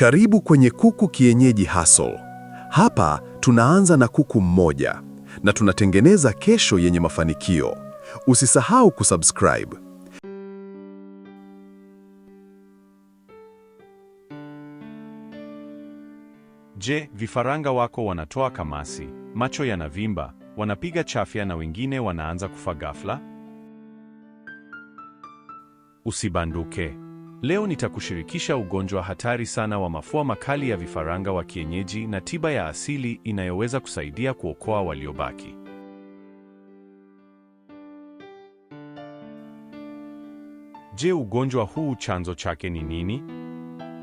Karibu kwenye Kuku Kienyeji Hustle. Hapa tunaanza na kuku mmoja na tunatengeneza kesho yenye mafanikio. Usisahau kusubscribe. Je, vifaranga wako wanatoa kamasi, macho yanavimba, wanapiga chafya na wengine wanaanza kufa ghafla? Usibanduke. Leo nitakushirikisha ugonjwa hatari sana wa mafua makali ya vifaranga wa kienyeji na tiba ya asili inayoweza kusaidia kuokoa waliobaki. Je, ugonjwa huu chanzo chake ni nini?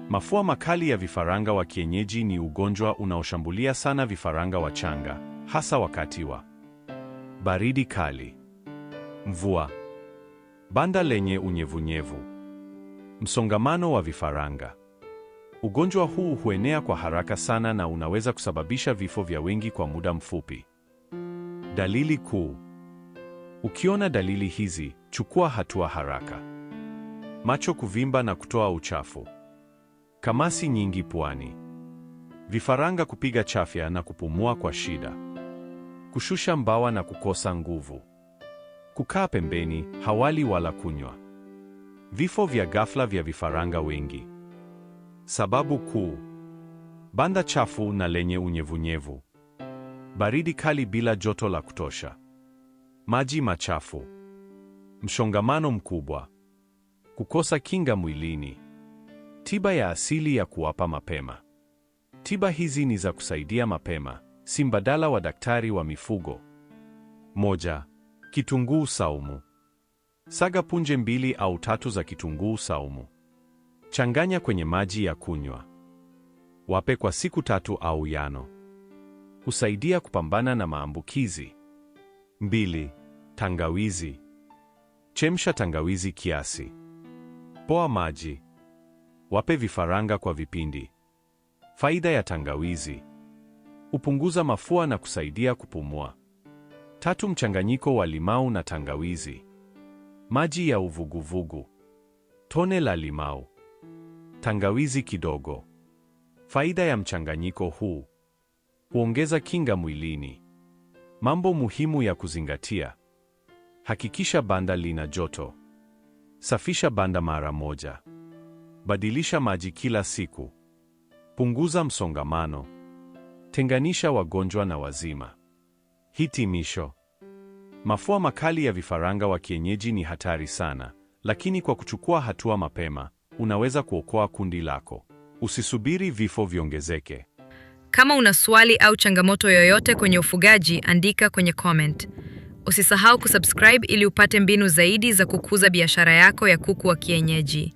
Mafua makali ya vifaranga wa kienyeji ni ugonjwa unaoshambulia sana vifaranga wachanga, hasa wakati wa baridi kali, mvua, banda lenye unyevunyevu, msongamano wa vifaranga. Ugonjwa huu huenea kwa haraka sana na unaweza kusababisha vifo vya wengi kwa muda mfupi. Dalili kuu. Ukiona dalili hizi, chukua hatua haraka. Macho kuvimba na kutoa uchafu. Kamasi nyingi puani. Vifaranga kupiga chafya na kupumua kwa shida. Kushusha mbawa na kukosa nguvu. Kukaa pembeni, hawali wala kunywa. Vifo vya ghafla vya vifaranga wengi. Sababu kuu: banda chafu na lenye unyevunyevu, baridi kali bila joto la kutosha, maji machafu, msongamano mkubwa, kukosa kinga mwilini. Tiba ya asili ya kuwapa mapema. Tiba hizi ni za kusaidia mapema, si mbadala wa daktari wa mifugo. 1. Kitunguu saumu. Saga punje 2 au 3 za kitunguu saumu. Changanya kwenye maji ya kunywa. Wape kwa siku 3 au 5. Husaidia kupambana na maambukizi. 2. Tangawizi. Chemsha tangawizi kiasi. Poa maji. Wape vifaranga kwa vipindi. Faida ya tangawizi: hupunguza mafua na kusaidia kupumua. 3. Mchanganyiko wa limau na tangawizi. Maji ya uvuguvugu, tone la limau, tangawizi kidogo. Faida ya mchanganyiko huu: huongeza kinga mwilini. Mambo muhimu ya kuzingatia: hakikisha banda lina joto, safisha banda mara moja, badilisha maji kila siku, punguza msongamano, tenganisha wagonjwa na wazima. Hitimisho. Mafua makali ya vifaranga wa kienyeji ni hatari sana, lakini kwa kuchukua hatua mapema, unaweza kuokoa kundi lako. Usisubiri vifo viongezeke. Kama una swali au changamoto yoyote kwenye ufugaji, andika kwenye comment. Usisahau kusubscribe ili upate mbinu zaidi za kukuza biashara yako ya kuku wa kienyeji.